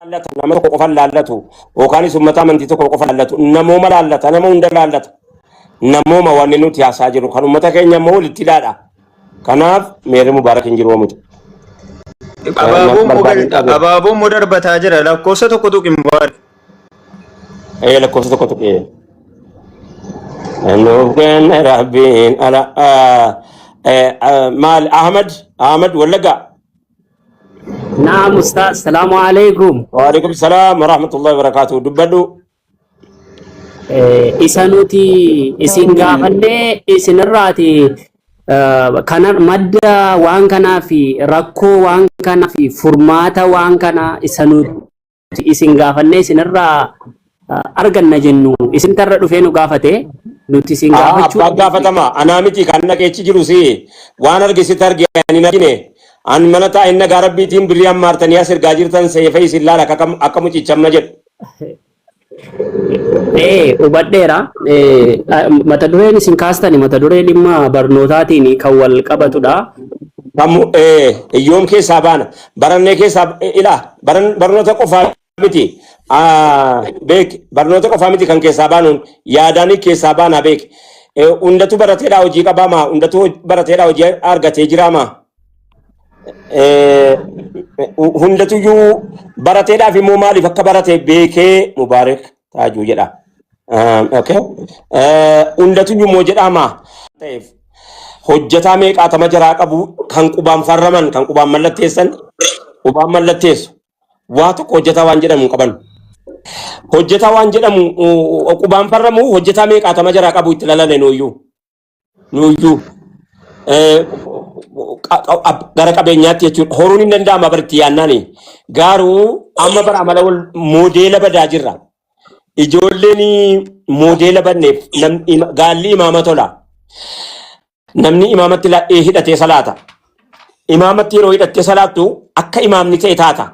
Laallata nama tokko qofa laallatu yookaanis uummata amantii tokko qofa laallatu namooma laallata nama hunda laallata namooma wanni nuti haasaa jiru kan uummata keenya immoo walitti hidhaadha. Kanaaf meerri Mubaarak hin jiru miti. Abaaboon moo Barbaadeen dhabe. Abaaboon moo darbataa jira lakkoofsa tokko tuqi Mubaarak. Lakkoofsa tokko tuqee. Nuuf kenne rabbiin ala maal Ahmad Ahmad Wallaggaa. Naam ustaz, salaamu alaikum. Waalaikum salaam wa rahmatullahi wa barakatuh. Dubbadhu. Isa nuti isin gaafannee isinirraati kana madda waan kanaa fi rakkoo waan kanaa fi furmaata waan kanaa isa nuti isin gaafannee isinirraa arganna jennu isin tarra dhufee nu gaafate nuti isin gaafachuu Abbaan gaafatama. Anaa miti kan dhaqeechi jiru si waan arge sitti arge ani hin argine. An mana taa'in nagaa rabbiitiin birrii ammaartanii as ergaa jirtan seefa isin laala akka mucichamna jedhu. Hubadheera. Mata dureen isin kaastani mata duree dhimma barnootaatiin kan wal qabatudha. Kammu yoom keessaa baana barannee keessaa ilaa barnoota qofaa miti beek barnoota qofaa miti kan keessaa baanuun yaadaanii keessaa baanaa beek hundatu barateedhaa hojii qabaamaa hundatu barateedhaa hojii argatee jiraamaa hundatuyyuu barateedhaaf immoo maaliif akka barate beekee Mubaarak Taajuu jedha. Okay. Hundatuyyuu immoo jedhama ta'eef hojjetaa meeqaatama jaraa qabu kan qubaan farraman kan qubaan mallatteessan qubaan mallatteessu waa tokko hojjetaa waan jedhamu hin qaban. Hojjetaa waan jedhamu qubaan farramu hojjetaa meeqaatama jaraa qabu itti lalale nuyyuu. Nuyyuu. Gara qabeenyaatti jechuudha. Horuun hin danda'ama baritti yaannaani. Garuu amma bara amala wal moodeela badaa jirra. Ijoolleen moodeela banneef gaalli imaama tola. Namni imaamatti hidhatee salaata. Imaamatti yeroo hidhattee salaattu akka imaamni ta'e taata.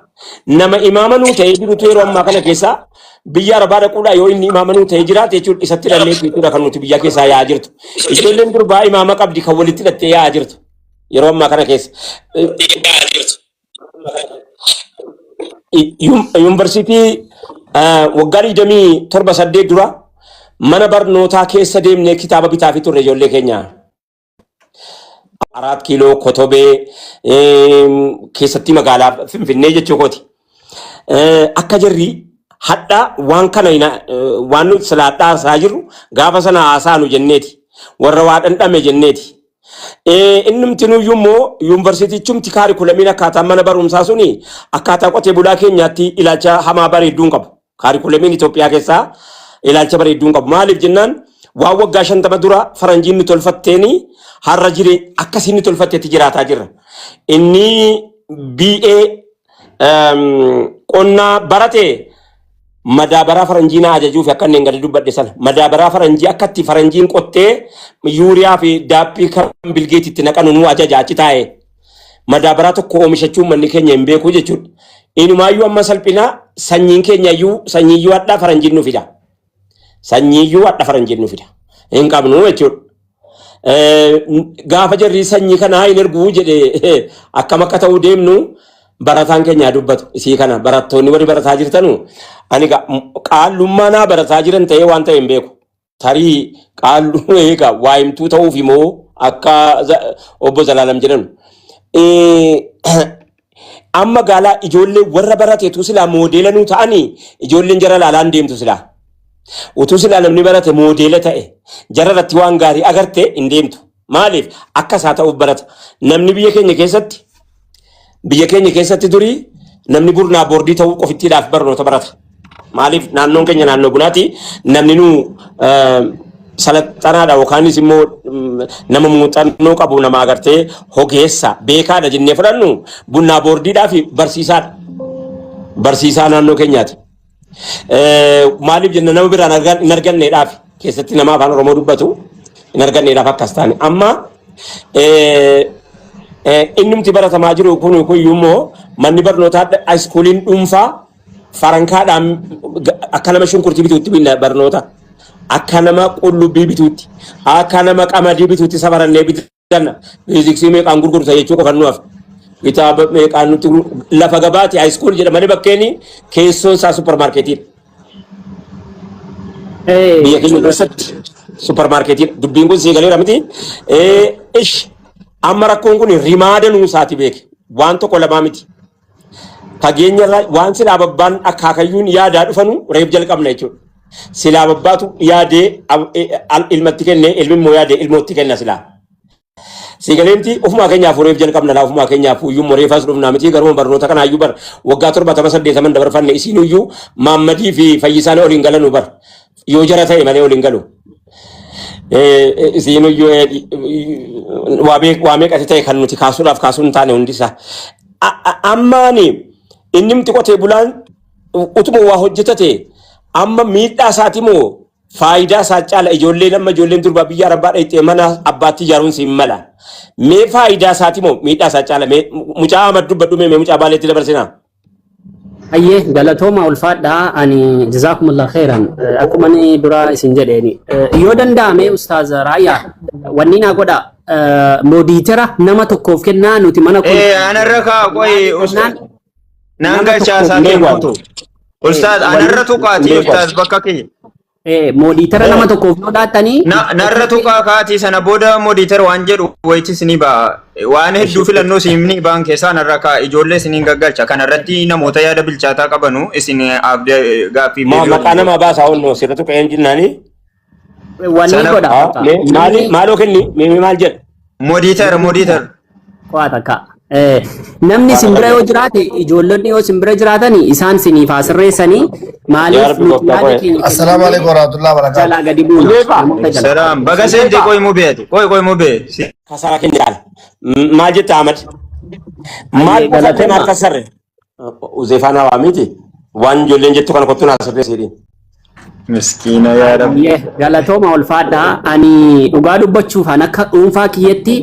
Nama imaama nuu ta'ee jirutu yeroo ammaa kana keessa biyya Arabaa dhaquudhaa yoo inni imaama nuu ta'ee jiraate jechuudha isatti hidhannee jechuudha kan nuti biyya keessaa yaa'aa jirtu. Ijoolleen durbaa imaama qabdi kan walitti hidhattee yaa'aa jirtu yeroo ammaa kana keessa. Yuunivarsiitii waggaa 27 8 dura mana barnootaa keessa deemnee kitaaba bitaafii turre ijoollee keenya. Araat Kiiloo, Kotobee keessatti magaalaa Finfinnee jechuu kooti. Akka jarri hadhaa waan kana waan nuti sila hadhaa haasaa jirru gaafa sana haasaa nu jenneeti. Warra waa dhandhame jenneeti. Innumti nuyyuu immoo yuunivarsiitichumti kaarikulamiin akkaataa mana barumsaa suni akkaataa qotee bulaa keenyaatti ilaalcha hamaa bareedduu hin qabu. Kaarikulamiin Itoophiyaa keessaa ilaalcha bareedduu hin qabu. Maaliif jennaan waan waggaa 50 dura faranjiin nu tolfatteeni har'a jire akkasiin nu tolfatteetti jiraataa jirra. Inni BA qonnaa barate madaabaraa faranjii naa ajajuuf akka inni gadi dubbadhe sana madaabaraa faranjii akka itti faranjiin qottee yuuriyaa fi daappii kan bilgeetitti naqanu nu ajaja achi taa'ee. Madaabaraa tokko oomishachuu uummanni keenya hin beeku jechuudha. Inumaayyuu amma salphina sanyiin keenya iyyuu sanyiiyyuu hadhaa faranjiin nu fida. Sanyiiyyuu hadha faranjiin nu fida. Hin qabnu jechuudha. Gaafa jarri sanyii kanaa hin erguu jedhe akkam akka ta'uu deemnu barataan keenya dubbatu isii kana barattoonni warri barataa jirtanu ani qaallummaa naa barataa jiran ta'ee waan ta'e hin beeku. Tarii qaalluu eegaa waa himtuu ta'uuf immoo akka obbo Zalaalam jedhan. Amma gaalaa ijoollee warra barateetu silaa moodeela nuu ta'anii ijoolleen jara laalaan deemtu silaa. Utuu silaa namni barate moodeela ta'e jara irratti waan gaarii agarte hin deemtu. Maaliif akka isaa ta'uuf barata. Namni biyya keenya keessatti biyya keenya keessatti durii namni burnaa boordii ta'uu qofittiidhaaf barnoota barata. Maaliif naannoon keenya naannoo bunaati namni nu salaxanaadha yookaanis immoo nama muuxannoo qabu nama agartee hogeessa beekaadha jennee fudhannu bunnaa boordiidhaa fi barsiisaadha. Barsiisaa naannoo keenyaati. Maaliif jenna nama biraan hin arganneedhaaf keessatti nama afaan Oromoo dubbatu hin arganneedhaaf akkas taane. Amma innumti baratamaa jiru kun kuyyuu immoo manni barnootaa iskuuliin dhuunfaa farankaadhaan akka nama shunkurtii bituutti binna barnoota. Akka nama qullubbii bituutti, akka nama qamadii bituutti safarannee bitanna. Fiiziksii meeqaan gurgurta jechuu qofan nu hafe. Kitaaba meeqaan nutti lafa gabaati high school jedha malee bakkeen keessoon isaa supermarketiidha. Biyya keenya keessatti supermarketiidha. Dubbiin kun sii galeera miti. Ish amma rakkoon kun rimaada nuusaati beeke. Waan tokko lamaa miti. Fageenya irraa waan silaa babbaan akaakayyuun yaadaa dhufanu reef jalqabna jechuudha. Silaa babbaatu yaadee ilmatti kenne ilmi immoo yaadee ilmootti kenna silaa. Siigalee miti ofumaa keenyaaf reef jalqabna laa ofumaa keenyaaf iyyuu immoo reefaas dhufnaa miti garuma barnoota kanaa iyyuu bar waggaa 70 80 dabarfanne isiin iyyuu Maammadii fi Fayyisaan oliin galanu bar yoo jara ta'e malee oliin galu. Isiin iyyuu waa meeqati ta'e kan nuti kaasuudhaaf kaasuu hin taane hundisaa. Ammaani innimti qotee bulaan utuma waa hojjetate amma miidhaa isaati moo faayidaa isaa caala ijoolleen amma ijoolleen durbaa biyya arabaa dhayxee mana abbaatti ijaaruun siin mala. Mee faayidaa isaati moo miidhaa isaa caala mee mucaa Ahmad dubbadhu mee mucaa Baaleetti dabarsinaa. Hayyee galatooma ulfaadhaa ani jazaakumullah khairan akkuma ani dura isin jedheeni yoo danda'ame ustaaz Raayyaa wanni naa godha moderator nama tokkoof kennaa nuti mana kun Anarra kaa qoyi kennaan naan nama galchaa tokkoof isaa Mee waan. kennuutu. Ustaaz anarra tuqaati ustaaz bakka kiyya. Moderator nama tokkoof yoo laattanii Narra tuqaa kaatii sana booda moderator waan jedhu wayitis ni ba'a. Waan hedduu filannoo isin ni ba'an keessaa narra kaa ijoollee isiniin gaggalcha. Kanarratti namoota yaada bilchaataa qabanu isin gaaffii Maa deebii maqaa waliin namaa baasaa onnoo sirra tuqeen jennaani. Wanni Sana godha bakka Mee maali namni maaloo kenni mee maal jedha. Moderator moderator. Qo'aa takka. Namni isin bira yoo jiraate ijoollonni yoo isin bira jiraatani isaan siniif haa sirreessanii Yaa maaliif Rabbi nuti gooftaa yaada qo'e. keenya Assalaamu kennannee alaikum warahmatullahi wabarakatuh. jalaa gadi buuna Uzeefa. namoota jala. Salaam. Baga seente Uzeefa. qoy mubee. Qoy qoy mubee. Kasaraa keenya ilaala. Maal jetta Ahmad? Maal Hayyee kasarre maal galatooma. kasarre? Uzeefaan hawaa miti. Waan ijoolleen jettu kana kottu naa sirreessi. Miskiina yaa Rabbi. Hayyee galatooma ulfaadhaa ani dhugaa dubbachuuf an akka dhuunfaa kiyyatti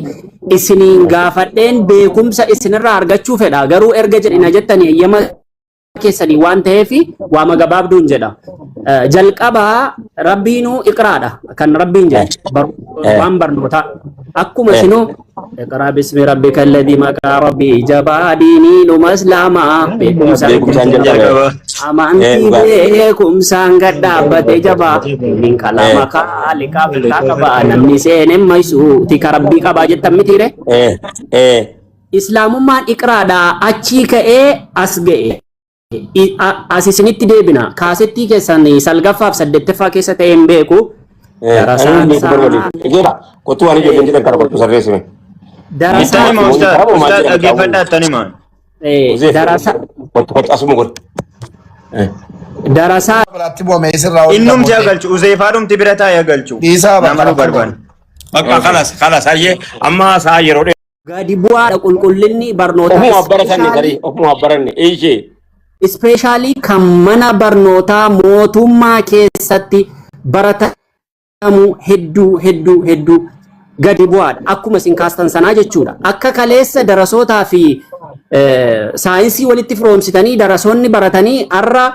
isiniin gaafadheen beekumsa isinirraa argachuu fedha garuu erga jedhina jettanii eeyyama keessanii waan ta'eef waama gabaabduun jedha. Jalqabaa rabbiinuu iqraadha kan rabbiin jedhe waan barnootaa. Akkuma isinuu iqraa bismi rabbika alladhii maqaa rabbii jabaa diinii numa islaamaa beekumsaan Beekumsaan jalqaba. jalqabe. Amantii Dhugaa. beekumsaan gad dhaabbate jabaa inni kalaama kaaliqaa bilkaa qaba namni seeneen maysu tika rabbii qabaa jettan mitiire. Islaamummaan iqraadhaa achii ka'ee as ga'e. As isinitti deebina. Kaasettii keessan salgaffaaf saddeettaffaa keessa ta'e hin beeku. Ani Darasaan hin beeku barbaade. isaa Egeera kottu waan ijoolleen jedhan kana kottu sirreessime. darasaa Ittan hima ustaaz. Karaa maal Ustaaz jedhama dhaggeeffadhaa ittan hima. Uzeef darasa kottu kottu asuma godhu. Darasaa Biraatti bu'ame isirraa hojii Innumti dhabboote. agalchu. Uzeefaadhumti bira taa'ee agalchu. Dhiisaa Nama bakka nu rakkoo barbaanne. Bakka kalas kalas hayyee amma isaa yeroo dheeraa. Gadi bu'aadha qulqullinni barnootaa Ofuma baratanii ispeeshaalii tarii ofuma baranne ishee. Ispeeshaalii kan mana barnootaa mootummaa keessatti baratamu hedduu hedduu hedduu gadi bu'aadha. Akkuma isin kaastan sanaa jechuudha. Akka kaleessa darasootaa fi saayinsii walitti firoomsitanii darasoonni baratanii har'a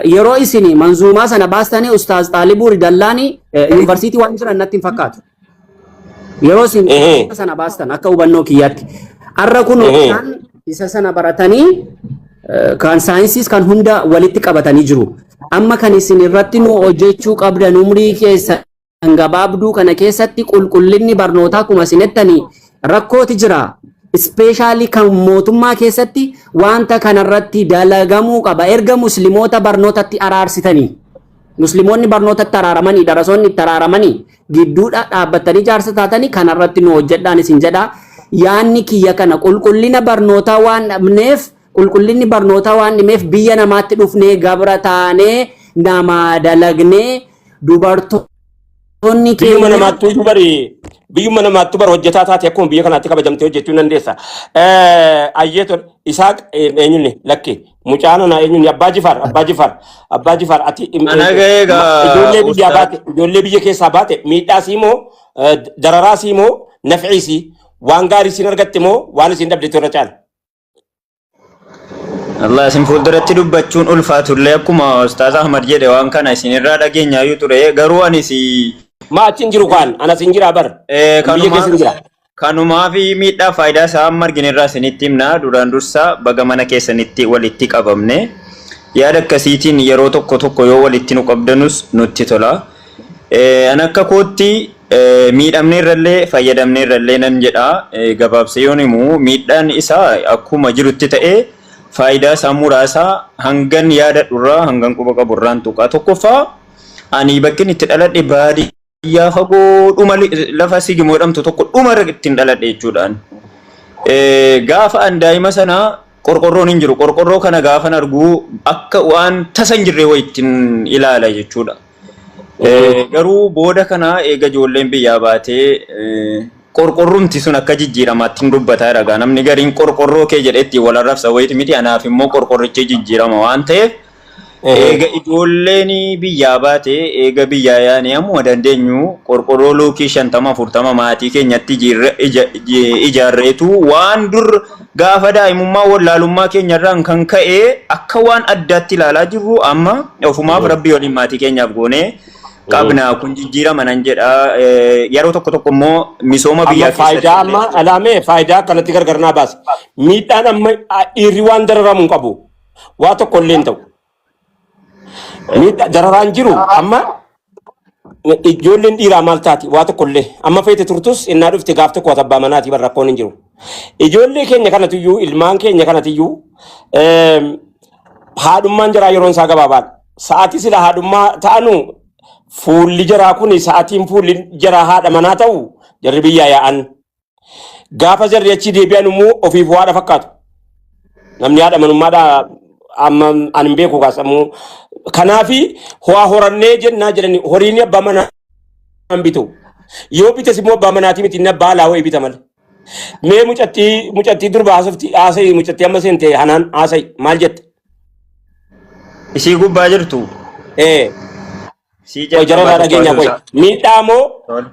yeroo isin manzuumaa sana baastanii Ustaaz Xaalibuu Ridallaanii yuunivarsiitii waan jiran natti hin fakkaatu. Yeroo isin sana baastan akka hubannoo kiyyaatti. Har'a kun isaan isa sana baratanii kan saayinsiis kan hunda walitti qabatanii jiru. Amma kan isin irratti nu hojjechuu qabdan umrii keessa gabaabduu kana keessatti qulqullinni barnootaa akkuma isin jettanii rakkooti jira. Ispeeshaalii kan mootummaa keessatti wanta kanarratti dalagamuu qaba. Erga musliimoota barnootatti araarsitanii. Musliimoonni barnootatti araaramanii, darasoonni itti araaramanii, gidduudha dhaabbatanii jaarsa taatanii kanarratti nu hojjedhaan isin jedha. Yaanni kiyya kana qulqullina barnootaa waan dhabneef, qulqullinni barnootaa waan dhimeef biyya namaatti dhufnee gabra taanee namaa dalagnee dubartoonni Biyyuma keenya namaattuu iyyuu bari biyyuma namaattuu bara hojjetaa taate akkuma biyya kanaatti kabajamtee hojjechuu dandeessa. Ayyee tole Isaaq eenyunni lakki mucaan ana eenyunni Abbaa Jifaar Abbaa Jifaar Abbaa Jifaar ati Ana ga'ee egaa ijoollee biyyaa ustaaz. baate ijoollee biyya keessaa baate miidhaa sii moo dararaa sii moo nafcii sii waan gaarii siin argatte moo waan isiin dhabde irra caala. Allah isin fuulduratti dubbachuun ulfaatullee akkuma Ustaaz Ahmad jedhe waan kana isinirraa dhageenyaayyuu ture garuu ani si Maa achi hin jiru kaan anas hin jiraa bar biyya keessa kanumaa hin jira. Kanumaa fi miidhaa faayidaa isaa amma argine irraa isinitti himna. Duraan dursa baga mana keessanitti walitti qabamne. Yaada akkasiitiin yeroo tokko tokko yoo walitti nu qabdanus nutti tola. An akka kootti miidhamne irrallee fayyadamne irrallee nan jedha. Gabaabsee yoon himu miidhaan isaa akkuma jirutti ta'ee faayidaa isaa muraasa hangan yaadadhurraa hangan quba qaburraan tuqa. Tokkoffaa ani bakkin itti dhaladhe baadiyyaa fagoo dhuma lafa Sigimoo jedhamtu tokko dhuma irra ittiin dhaladhe jechuudhaan. Gaafa an daa'ima sana qorqorroon hin jiru. Qorqorroo kana gaafan argu akka waan tasa hin jirre wayi ittiin ilaala jechuudha. Garuu booda kana eega ijoolleen biyyaa baatee qorqorrumti sun akka jijjiiramaatti hin dubbataa jira. Namni gariin qorqorroo kee jedhee ittiin wal arrabsa wayiti miti. Anaaf immoo qorqorrichi jijjiirama waan ta'eef eega ijoolleen biyyaa baate eega biyyaa yaane ammuma dandeenyu qorqorroo luukii 50 40 maatii keenyatti ijaarreetu waan dur gaafa daa'imummaa wallaalummaa keenyarraan kan ka'e akka waan addaatti ilaalaa jirru amma ofumaaf rabbii waliin maatii keenyaaf goonee qabna kun jijjiirama nan jedha. Yeroo tokko tokko immoo misooma Amma biyyaa keessatti faayidaa amma alaamee faayidaa akkanatti gargar naa baasa. Miidhaan amma dhiirri waan dararamu hin qabu. Waa tokko illee hin ta'u. Miidhaa dararaan jiru amma ijoolleen dhiiraa maal taati waa tokko illee amma feete turtus innaa dhufte gaaf tokko abbaa manaati bar rakkoon hin jiru. Ijoollee keenya kanatiyyuu ilmaan keenya kanatiyyuu haadhummaan jaraa yeroon isaa gabaabaadha. Sa'aatii sila haadhummaa ta'anu fuulli jaraa kun sa'aatiin fuulli jaraa haadha manaa ta'u jarri biyyaa yaa'an. Gaafa jarri achi deebi'an immoo ofiif waadha fakkaatu. Namni haadha manummaadha amma ani hin beeku kaasamuu. Kanaafi ho'aa horannee jennaa jedhani horiin abbaa manaa hin bitu. Yoo bites immoo abbaa manaatii miti inni abbaa alaa wayii bita malee. Mee mucattii durba haasofti haasa'i mucattii amma seente hanaan haasa'i maal jette? Isii gubbaa jirtu. Ee Sii qoy jalqabaa jararraa tokko dhageenya qoy haasofsa. miidhaa moo Tole.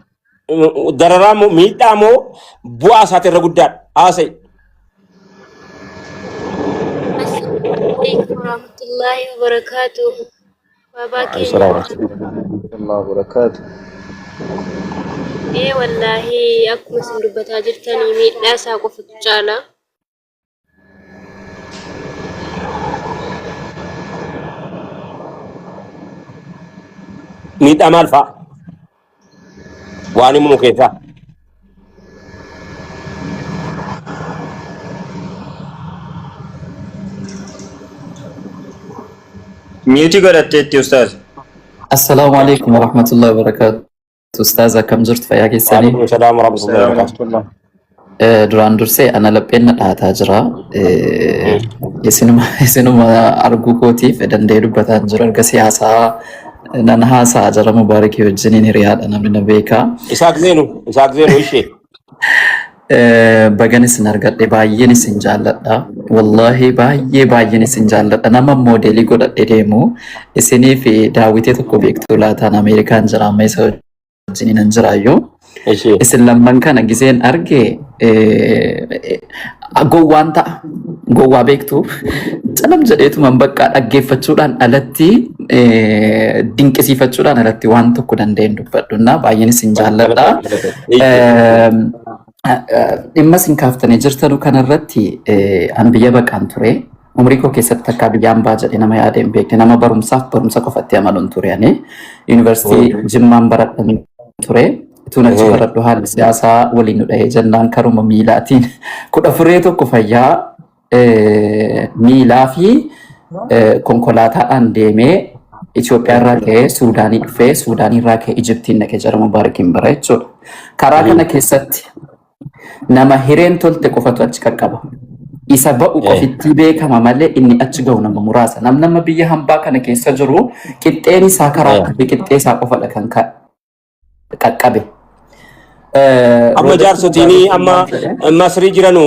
Dararaa moo miidhaa moo bu'aa isaati irra guddaadha haasa'i. Assalamu alaikum warahmatullahi wabarakatuh. Baabaa keenya. Allah barakaatu. Ee wallaahi akkuma isin dubbataa jirtanii miidhaa isaa qofatu caala. Miidhaa maal fa'a? Waan himamu keessaa. Miutii godhatteetti ustaaz. Assalaamu alaikum warahmatullahi wabarakatuh. Ustaaz akkam jirtu fayyaa keessanii? Waalaikum salaam warahmatullahi wabarakatuh. Duraan dursee ana lapheen na dhahataa jira. Isinuma arguu kootiif danda'ee dubbataa hin jiru. Erga siyaasaa nan haasa'a jira Mubaarakii wajjiniin hiriyaadha namni na beeka. Isaaq Zeenu, Isaaq Zeenu ishee. Bagan isin argadhe baay'een isin jaalladha. Wallaahi baay'ee baay'een isin jaalladha. Nama moodeelii godhadhe deemu isinii fi daawwitee tokko beektuu laataan Ameerikaan jira amma isa wajjiniin hin jiraayyuu. Ishee. Isin lamman kana gizeen arge gowwaan ta'a. Gowwaa beektu. Calam jedheetuman bakka dhaggeeffachuudhaan alatti dinqisiifachuudhaan alatti waan tokko danda'een dubbadhu. Baay'een isin jaalladha. Dhimma isin kaaftanii jirtanu kanarratti an biyya baqaan ture. Umurii koo keessatti takkaa biyya hambaa jedhee nama yaadee hin beekne nama barumsaaf barumsa qofatti amanuun ture ani. Yuunivarsiitii Jimmaan baradhan ture. Utuun achi baradhu haalli siyaasaa waliin nu dhahee jennaan karuma miilaatiin 14 1 fayyaa miilaa fi konkolaataadhaan deemee Itoophiyaa irraa ka'ee Suudaanii dhufee Suudaanii irraa ka'ee Ijiptiin dhaqee jara Mubaarakiin bara jechuudha. Karaa kana keessatti nama hireen tolte qofatu achi qaqqaba. Isa ba'u qofitti beekama malee inni achi ga'u nama muraasa. Namni nama biyya hambaa kana keessa jiru qixxeen isaa karaa akka qixxee isaa qofadha kan qaqqabe. Amma Roobert jaarsotiin Mugaabeen amma maal jedhe? Masrii jiranu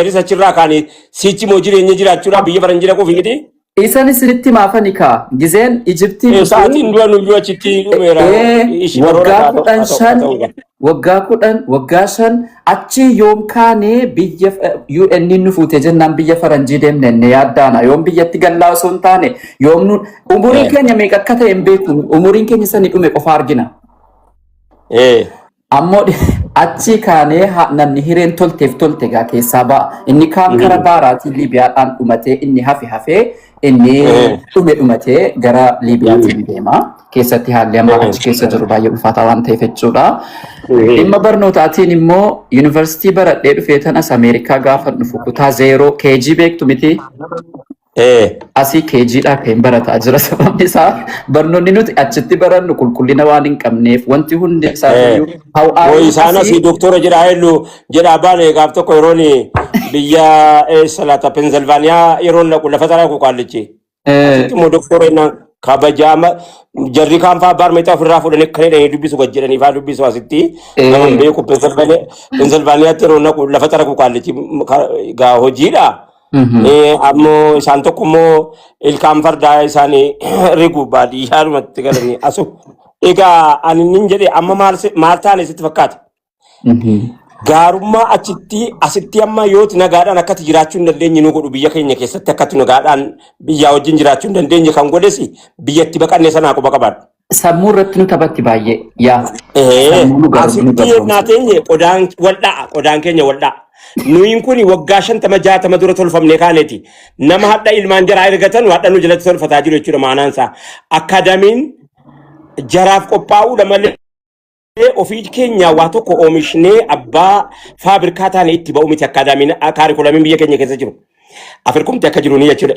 jaris achirraa kaanii siichi moo jireenya jiraachuudhaaf biyya faranjii dhaquuf miti. Isan isinitti maafani kaa gizeen Ijiptii dhufuu Sa'aatiin dura nuyyuu achitti dhumeera. Ishii baroora waggaa haa ta'u 10 haa ta'u haa 5 ta'u. Waggaa 10 waggaa 5 achi yoom kaanee biyya UN nu fuute jennaan biyya faranjii deemne inni yaaddaana yoom biyyatti gallaa osoo hin taane yoom nu umuriin keenya meeqa akka ta'e hin beeknu umuriin keenya sani dhume qofa argina. Ammoo Achii kaanee namni hireen tolteef tolte egaa keessaa ba'a. Inni kaan kara baaraatiin Liibiyaadhaan dhumatee inni hafe hafee inni dhume dhumatee gara Liibiyaatiin deema. Keessatti haalli amma achi keessa jiru baay'ee ulfaataa waan ta'eef jechuudha. Dhimma barnootaatiin immoo yuunivarsiitii baradhee dhufee tanas Ameerikaa gaafa dhufu kutaa 0 KG beektu miti. Asii KGdhaa kan barataa jira. Sababni isaa barnoonni nuti achitti barannu qulqullina waan hin qabneef wanti hundi isaa iyyuu Hoo isaan asii doktora jedhaa hellu jedhaa baane gaaf tokko yeroon biyya eessa laata Pensilvaaniyaa yeroon dhaqu lafa taraa qaallichi. Asitti immoo doktora innaan kabajaama jarri kaan fa'aa baarmeexaa ofirraa fuudhanii akkana jedhanii dubbisu gad jedhanii fa'aa dubbisu asitti. Nama hin beeku Pensilvaaniyaatti yeroo naqu lafa xaragu qaallichi gaa hojiidha. Ammoo isaan tokko immoo ilkaan fardaa isaanii rigu baadiyyaadhumatti galanii asu. Egaa ani nin jedhe amma maal taane sitti fakkaata? Gaarummaa achitti asitti amma yooti nagaadhaan akkatti jiraachuu hin dandeenye nu godhu biyya keenya keessatti akkatti nagaadhaan biyyaa wajjin jiraachuu hin dandeenye kan godhes biyyatti baqannee sanaa quba qabaadhu. Sammuu irratti nu taphatti baay'ee. Yaa. Sammuu nu Asitti garboomsa. yennaa teenye qodaan wal dha'a qodaan keenya wal dha'a. Nuyin kun waggaa 50 60 dura tolfamnee kaaneeti. Nama hadha ilmaan jaraa ergatan hadha nu jalatti tolfataa jiru jechuudha maanaan isaa. Akkaadaamiin jaraaf qophaa'uudha malee ofii keenya waa tokko oomishnee abbaa faabirikaa taane itti ba'u miti akkaadaamiin kaarikulamiin biyya keenya keessa jiru. Afirkumti akka jiru ni jechuudha.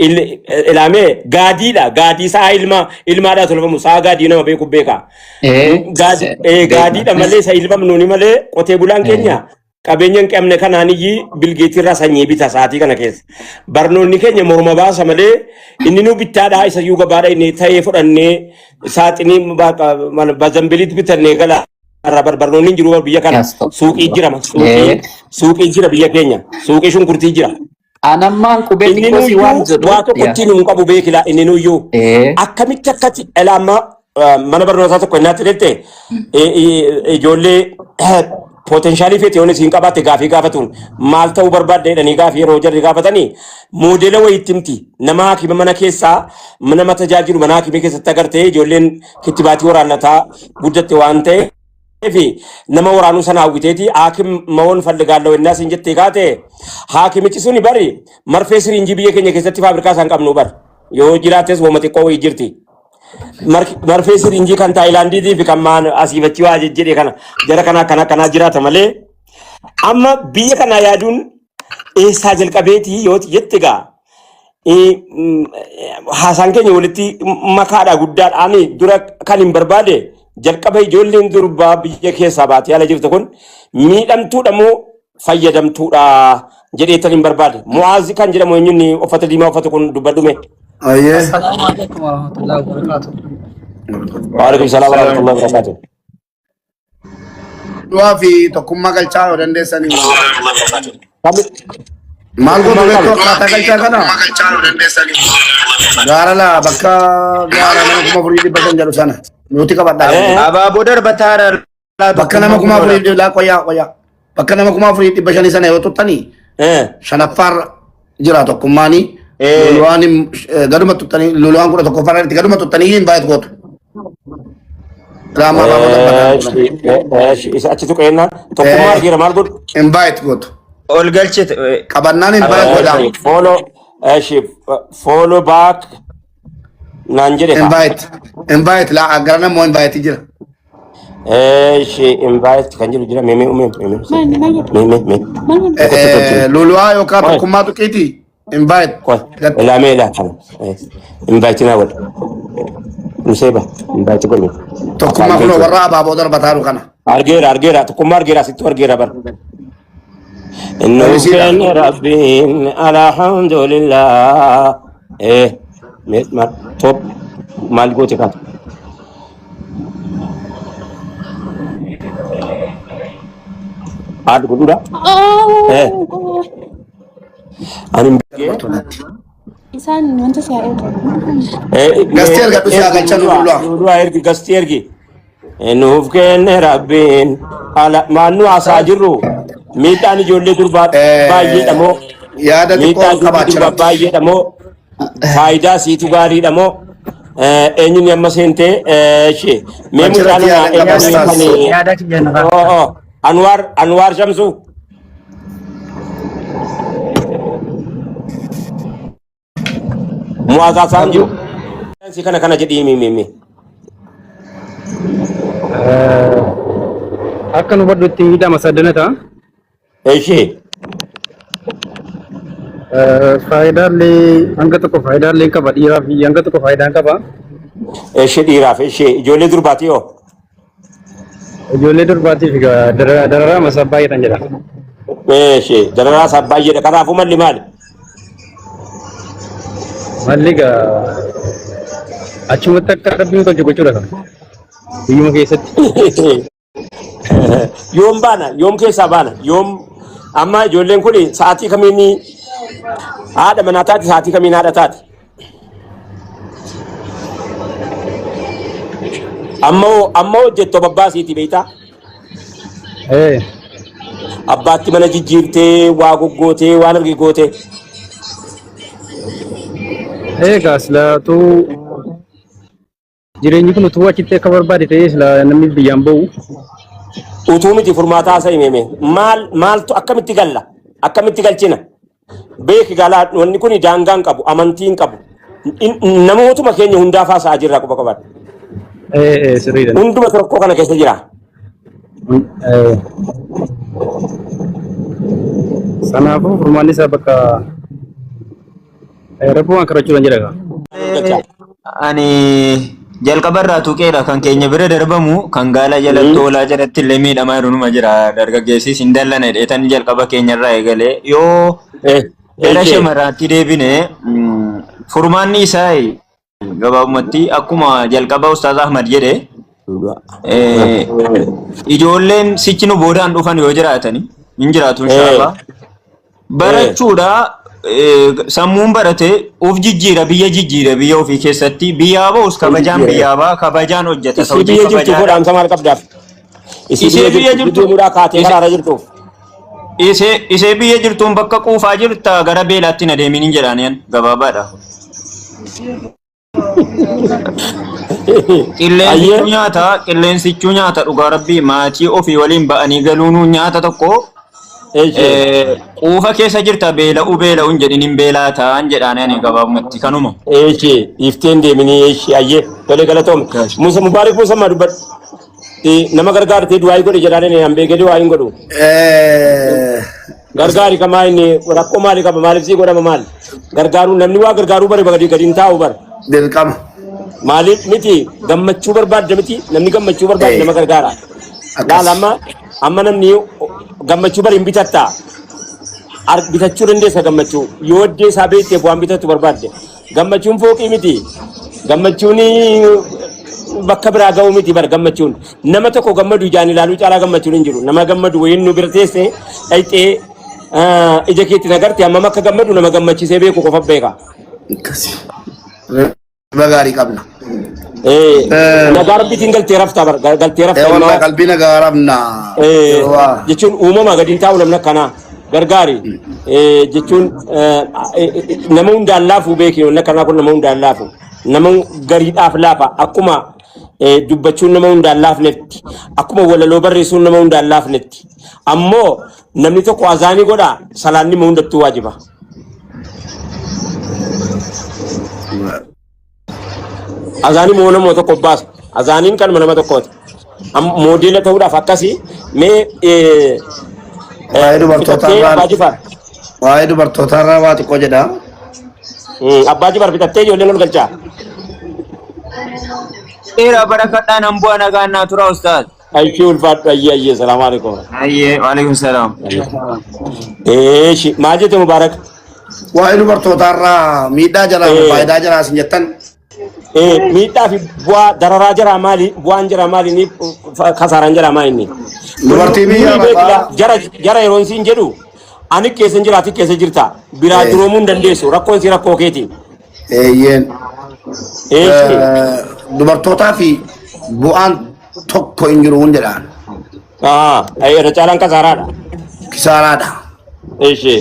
Ilaamee gaadiidha. Gaadii sa'a ilma ilmaadhaa tolfamu sa'a gaadii nama beeku beeka. Gaadiidha malee isa ilmamnuuni malee qotee bulaan keenya qabeenya hin qabne kanaan iyyii bilgeetiirraa sanyii bita sa'aatii kana keessa. Barnoonni keenya morma baasa malee inni nu bittaadhaa isa iyyuu gabaadha inni ta'ee fudhannee saaxinii bazambiliitti bitannee gala. Irraa barnoonni hin jiru biyya kana. Suuqii jira suuqii suuqii jira biyya keenya. Suuqii shunkurtii jira. Anammaan qubee Inni xiqqoo si waan nuyyuu jedhu. waa tokko ittiin hin qabu beekila inni nuyyuu. Akkamitti akkatti dhala amma mana barnootaa tokko innaatti dhette ijoollee poteenshaalii feete yoon isiin qabaatte gaafii gaafatuun maal ta'uu barbaadde jedhanii gaafii yeroo jarri gaafatanii moodela wayiitti himti nama haakima mana keessaa nama tajaajilu mana haakimii keessatti agartee ijoolleen kittibaatii waraannataa guddatte waan ta'eef nama waraanuu sana hawwiteeti haakim mawoon falligaallahu ennaa siin jettee kaate haakimichi suni bari marfee siriinjii biyya keenya keessatti faabrikaa isaan qabnu bari yoo jiraattes woma xiqqoo wayii jirti. Marfee siriinjii kan Taayilaandiitii fi kan maan asii fachi waa jedhe kana jara kana akkana akkanaa jiraata malee amma biyya kana yaaduun eessaa jalqabeetii yoo jette gaa haasaan keenya walitti makaadha guddaadha. Ani dura kan hin barbaade jalqaba ijoolleen durbaa biyya keessaa baatee ala jirtu kun miidhamtuudha moo fayyadamtuudha jedheetan hin barbaade. Mu'aazi kan jedhamu eenyuun uffata diimaa uffatu kun dubbadhume. Ayyee. Assalamu alaikum warahmatullahi wabarakatuh. Waalaikum salaam warahmatullahi wabarakatuh. Du'aa fi tokkummaa galchaa yoo dandeessanii. Maal gootu Tokkummaan beektu kami? akkaataa galchaa kana? Gaara laa bakka gaara nama 4500 jedhu sana nuti qabadhaa. Abaaboo darbataadha. Bakka nama 4000 laa qoyyaa qoyyaa. Bakka nama 4500 sana yoo tuttanii shanaffaarra jira tokkummaanii. Loluwaan gaduma tuttanii loluwaan 11ffaarra irratti gaduma tuttanii hin baay'atu gootu. Raamaa abaaboo darbataa. Isa achi tuqeennaan tokkummaa argeera maal godhu? Invite gootu. Ol galchite. Qabannaan invite godhaa. Follow follow back naan jedhe kaa. Invite. Invite laa gara namoo invite jira. Eshi invite kan jedhu jira mee mee mee mee mee mee mee. Loluwaa yookaan tokkummaa tuqiiti. Invite. Qoy ilaa mee ilaa kana. Invite naa godha. Nuseeba invite godhu. Tokkummaa kunoo warra abaaboo darbataaru kana. Argeera argeera tokkummaa argeera asittuu argeera bara. Nuuf Poolisiidha. kenne rabbiin alhamdulillah. Mee maal top maal goote kaata? Haadha godhuudha. Ani hin beekne. Isaan wanta si haa ergu. Gastii ergadhu si haa galchan luluwaa. Luluwaa ergi gastii ergi. Nuuf kenne rabbiin ala maal nu haasaa jirru miidhaan ijoollee durbaa baay'eedha moo Yaada xiqqoo miidhaan ijoollee qabaachaa durbaa baay'eedha moo faayidaa siitu gaariidha moo eenyuun amma seentee ishee mee Achirratti mucaan yaada eenyuun qabaas kan Yaada kiyya na oo oo. Anwaar Anwaar Shamsuu. Mu'aazaa Saanjoo. Si kana kana jedhii himi himi. Akka nu hubadhutti miidhama sadanata. Ishee. Faayidaalee hanga tokko faayidaalee qaba dhiiraa fi hanga tokko faayidaan qaba. Ishee dhiiraaf ishee ijoollee durbaati yoo. Ijoollee durbaatiif egaa dararaa masaa baay'eedhaan jedha. Ishee dararaa isaa baay'eedha. Kanaafuu malli maali? Malli egaa achumatti akka rabbiin tolche gochuudha kan. Biyyuma keessatti. Yoom baana? Yoom keessaa baana? Yoom amma ijoolleen kun sa'aatii kamiin haadha manaa taati? Sa'aatii kamiin haadha taati? Amma hoo amma hojjettu babbaasiiti beektaa? Ee. Abbaatti mana jijjiirtee waa goggootee waan argi gootee. Egaa silaatuu jireenyi kun utuu achitti akka barbaade ta'ee silaa namni biyyaan ba'u. Utuu miti furmaataa isa himeme maal maaltu akkamitti galla akkamitti galchina beeki galaa wanni kun daangaa hin qabu amantii hin qabu namootuma keenya hundaaf haasa'aa jirra quba qabaadhu. Ee ee sirriidha. Hunduma rakkoo kana keessa jira. Ee. Sanaafuu furmaanni isaa bakka Rabbumaan kadhachuudhaan jedha gaa. Ani jalqaba irraa tuqeera kan keenya bira darbamu kan gaala jalatti hoolaa jalatti illee miidhamaa jiru numa jira dargaggeessis hin dallane dheetan jalqaba keenya irraa eegalee yoo gara shamaraatti deebine furmaanni isaa gabaabumatti akkuma jalqaba Ustaaz Ahmad jedhe ijoolleen sichi nu boodaan dhufan yoo jiraatani hin jiraatu inshaallah. Barachuudha sammuun barate of jijjiira biyya jijjiira biyya ofii keessatti biyyaa ba'us kabajaan biyyaa ba'a kabajaan hojjeta Isii biyya jirtu kabajaadha. godhaamsa maal qabdaaf? Isii Isee biyya biyya jirtu jirtu deemuudhaa kaatee isee karaarra jirtuuf. isee isee biyya jirtuun bakka quufaa jirta gara beelaatti na deemin hin jedhaaniin gabaabaadha. Qilleensichuu Ayyee. nyaata qilleensichuu nyaata dhugaa rabbii maatii ofii waliin ba'anii galuunuu nyaata tokko Eeyyee. Quufa keessa jirta beela'uu beela'uun jedhin hin beelaa ta'an jedhaan ani gabaabumatti kanuma. Eeyyee. Dhiiftee hin deeminii eeyyee. Ayyee. Tolee galatoome. Musa Mubaarik Musa maa dubbadhu. Nama gargaartee du'aa godhi jedhaan inni an beekee du'aa hin godhu. Gargaari kamaa inni rakkoo maali qaba maaliif sii godhama maali? Gargaaruu namni waa gargaaruu bare gadi gadi hin taa'u bara. Dirqama. Maaliif miti gammachuu barbaadda miti namni gammachuu barbaade nama gargaara. Akkas. Laala amma amma namni gammachuu bari hin bitatta. Bitachuu dandeessa gammachuu yoo iddoo isaa beekteef waan bitattu barbaadde. Gammachuun fooqii miti. Gammachuun bakka biraa ga'uu miti bar gammachuun. Nama tokko gammadu ijaan ilaaluu caalaa gammachuun hin jiru. Nama gammadu wayiin nu bira teesse dhayxee ija keetti nagarte hammam akka gammadu nama gammachiisee beeku qofa beeka. Akkasi. Riba gaarii qabna. Nagaa rabbiitiin galtee raftaa bar galtee raftaa Wallah qalbii nagaa rabna. Yeroo waa. Jechuun uumama gadi hin taa'u namni akkanaa gargaari jechuun nama hundaan laafu beeki namni akkanaa kun nama hundaan laafu nama gariidhaaf laafa akkuma dubbachuun nama hundaan laafnetti akkuma walaloo barreessuun nama hundaan laafnetti ammoo namni tokko azaanii godha salaanni nama hundattuu waajiba. Azaanii moo nama tokko baasa. Azaaniin kanuma nama tokkooti. Moodeela ta'uudhaaf akkasii mee Waa'ee dubartootaa fixattee irraa Abbaa Jifaar. Waa'ee dubartootaa irraa waa xiqqoo jedha. Abbaa Jifaar fixattee ijoolleen ol galchaa. Dheeraa barakadhaan hambuu nagaan naa tura ustaaz. Ayyee ulfaadhu ayyee ayyee salaamu alaikum. Ayyee waalaikum salaam. Eeshi maal jette Mubaarak? Waa'ee dubartootaa irraa miidhaa jaraa fi faayidaa jaraa isin jettan. Miidhaa fi bu'aa dararaa jaraa maali? Bu'aan jaraa maali? Inni kasaaraan jaraa maali inni? Dubartii biyya Nuyi beekna arabaa jara jara yeroon siin jedhu ani keessa hin jira ati keessa jirta biraa duroomuu hin dandeessu rakkoon si rakkoo keeti. Eeyyeen. Eeshi. Dubartootaa fi bu'aan tokko hin jiru hun jedhaan. Irra caalaan kasaaraadha. Kisaaraadha. Eeshi.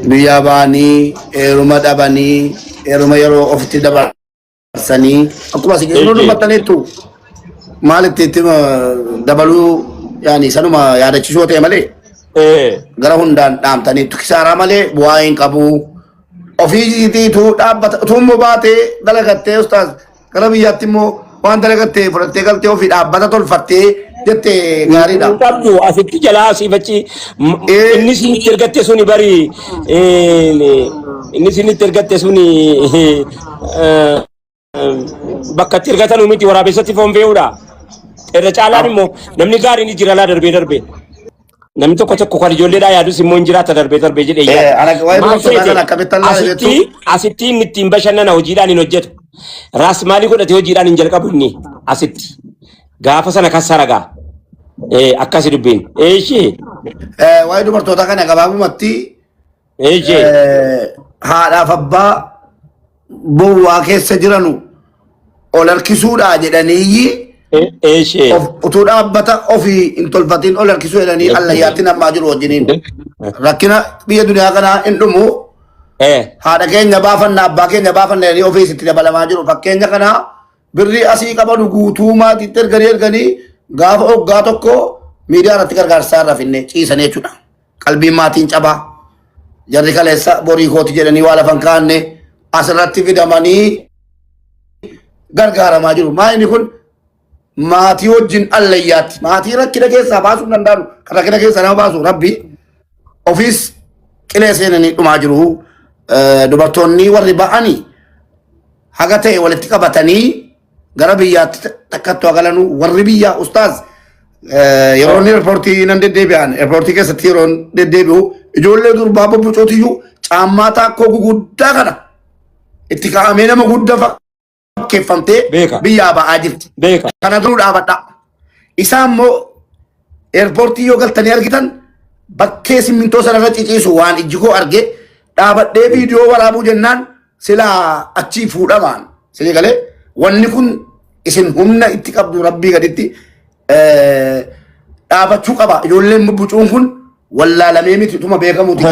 Biyyaa ba'anii heeruma dhabanii heeruma yeroo ofitti dabarsanii akkuma isin yeroo dubbattaniittu maal itti itti dabaluu yaani sanuma yaadachiisoo ta'e malee gara hundaan dhaamtanii kisaaraa malee bu'aa hin qabu. Ofiisiitu dhaabbata utuu immoo baatee dalagattee ustaaz gara biyyaatti immoo waan dalagattee fudhattee galtee ofii dhaabbata tolfattee jette gaariidha. Hin qabdu asitti jalaa asiif achi inni isinitti ergatte suni bari inni isinitti ergatte suni bakka itti ergatanu miti waraabessatti foon fe'uudha. Irra caalaan immoo namni gaariin ni jira laa darbee darbee. Namni tokko tokko kan ijoolleedhaa yaadus immoo hin jiraata darbee darbee jedhee yaada. Ana waa'ee Maal dubartootaa seete kana akkamittan laala asitti jettu? asitti inni ittiin bashannana hojiidhaan hin hojjetu. Raas maalii godhate hojiidhaan hin jalqabu inni asitti. Gaafa sana kassara gaa. Akkasi dubbiin. Eeshee. Waa'ee dubartootaa kana gabaabumatti Eeshee. Haadhaaf abbaa bowwaa keessa jiranu ol harkisuudha jedhaniiyyi Eeshee. utuu dhaabbata ofii hin tolfatiin ol harkisuu jedhanii allayyaatti namaa jiru wajjiniin. Rakkina biyya duniyaa kanaa hin dhumu. Haadha keenya baafanna abbaa keenya baafanna jedhanii ofiis itti dabalamaa jiru. Fakkeenya kanaa birrii asii qabanu guutuu maatiitti erganii erganii gaafa hoggaa tokko miidiyaa irratti gargaarsaa irra finne ciisanii jechuudha. Qalbiin maatiin cabaa. Jarri kaleessa borii kooti jedhanii waa lafan kaanne asirratti fidamanii gargaaramaa jiru. Maa inni kun maatii wajjin allayyaatti. Maatii rakkina keessaa baasuu hin danda'anu. Kan rakkina keessaa nama baasu rabbi ofiis qilee seenanii dhumaa jiru. Dubartoonni warri ba'anii haga ta'e walitti qabatanii gara biyyaatti takkattu galanuu warri biyyaa ustaaz yeroo inni eerpoortii nan deddeebi'an eerpoortii keessatti yeroo deddeebi'u ijoollee durbaa bobbocootiyyu caammaa taakkoo guguddaa kana itti kaa'amee nama guddaa fakkeeffamtee Beeka. biyyaa ba'aa jirti. Beeka. Kana duruu dhaabadha. Isaan immoo eerpoortii yoo galtanii argitan bakkee simmintoo sanarra ciciisu waan ijji koo arge dhaabadhee viidiyoo waraabuu jennaan silaa achii fuudhamaan isinii galee wanni kun isin humna itti qabdu rabbii gaditti dhaabachuu qaba ijoolleen bubbucuun kun wallaalamee miti utuma beekamuuti.